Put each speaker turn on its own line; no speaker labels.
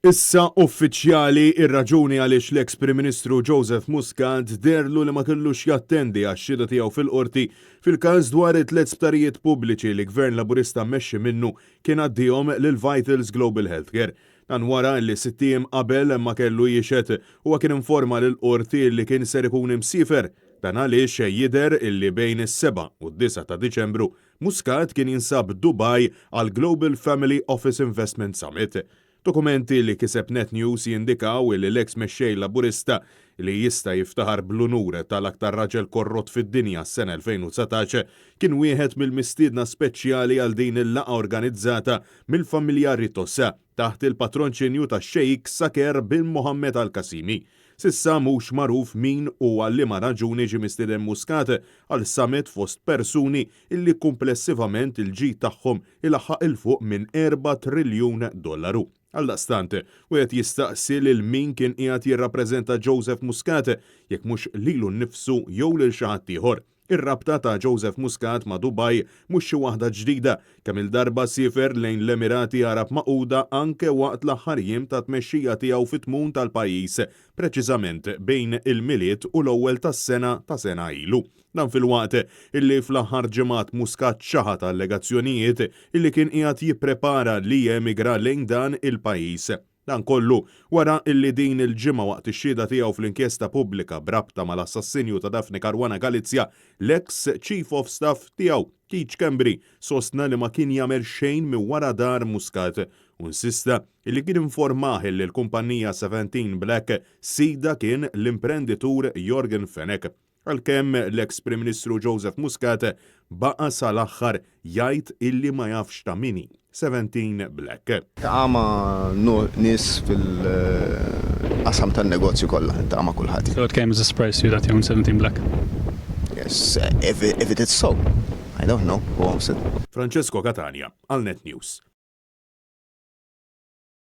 Issa uffiċjali ir-raġuni għaliex l-eks Prim Ministru Joseph Muscat deherlu li ma kellux jattendi għax-xhieda tiegħu fil-Qorti fil-każ dwar it-tliet sptarijiet pubbliċi li Gvern Laburista mmexxi minnu kien għaddihom lil Vitals Global Healthcare. Dan wara li sitt ijiem qabel ma kellu jixhed huwa kien informa lill-Qorti li kien ser ikun imsiefer. Dan għaliex jidher illi bejn is-sebgħa u d-disgħa ta' Diċembru Muscat kien jinsab Dubai għall-Global Family Office Investment Summit. Dokumenti li kiseb Net News jindikaw li l-eks mexxej Laburista, li jista' jiftaħar bl-unur tal-aktar raġel korrott fid-dinja s-sena 2019, kien wieħed mill-mistiedna speċjali għal din il-laqgħa organizzata mill-familja Ritossa taħt il-patronċinju tax-Sheikh Saker bin Mohammed Al Qasimi. S'issa mhux magħruf min u għal liema raġuni ġie mistieden Muscat għal summit fost persuni illi kumplessivament il-ġid tagħhom ilaħħaq 'il fuq minn erba' triljun dollaru. Għaldaqstant, wieħed jistaqsi lil min kien qiegħed jirrappreżenta Joseph Muscat, jekk mhux lilu nnifsu jew lil xi ħadd ieħor. Ir-rabta ta' Joseph Muscat ma' Dubai mhux xi waħda ġdida, kemm-il darba siefer lejn l-Emirati Għarab Magħquda anke waqt l-aħħar jiem ta' tmexxija tiegħu fit-tmun tal-pajjiż, preċiżament bejn il-Milied u l-Ewwel tas-Sena ta' sena ilu. Dan filwaqt illi fl-aħħar ġimgħat Muscat ċaħad allegazzjonijiet illi kien qiegħed jipprepara li jemigra lejn dan il-pajjiż. Dan kollu wara illi din il-ġimgħa waqt ix-xhieda tiegħu fl-inkjesta pubblika b'rabta mal-assassinju ta' Daphne Caruana Galizia, l-eks Chief of Staff tiegħu, Keith Schembri, sostna li ma kien jagħmel xejn minn wara dahar Muscat u insista illi kien informah illi l-kumpannija Seventeen Black sidha kien l-imprenditur Yorgen Fenech. Għalkemm l-eks Prim Ministru Joseph Muscat baqa' sal-aħħar jgħid illi ma jafx ta' min hi 17 Black.
Iltaqa' ma' nies fil-qasam tan-negozju kollha, iltaqa' ma' kulħadd.
So it came as a surprise to you that he owns 17 Black?
Yes, if it is so, I don't know who owns it.
Francesco Catania għal Net News.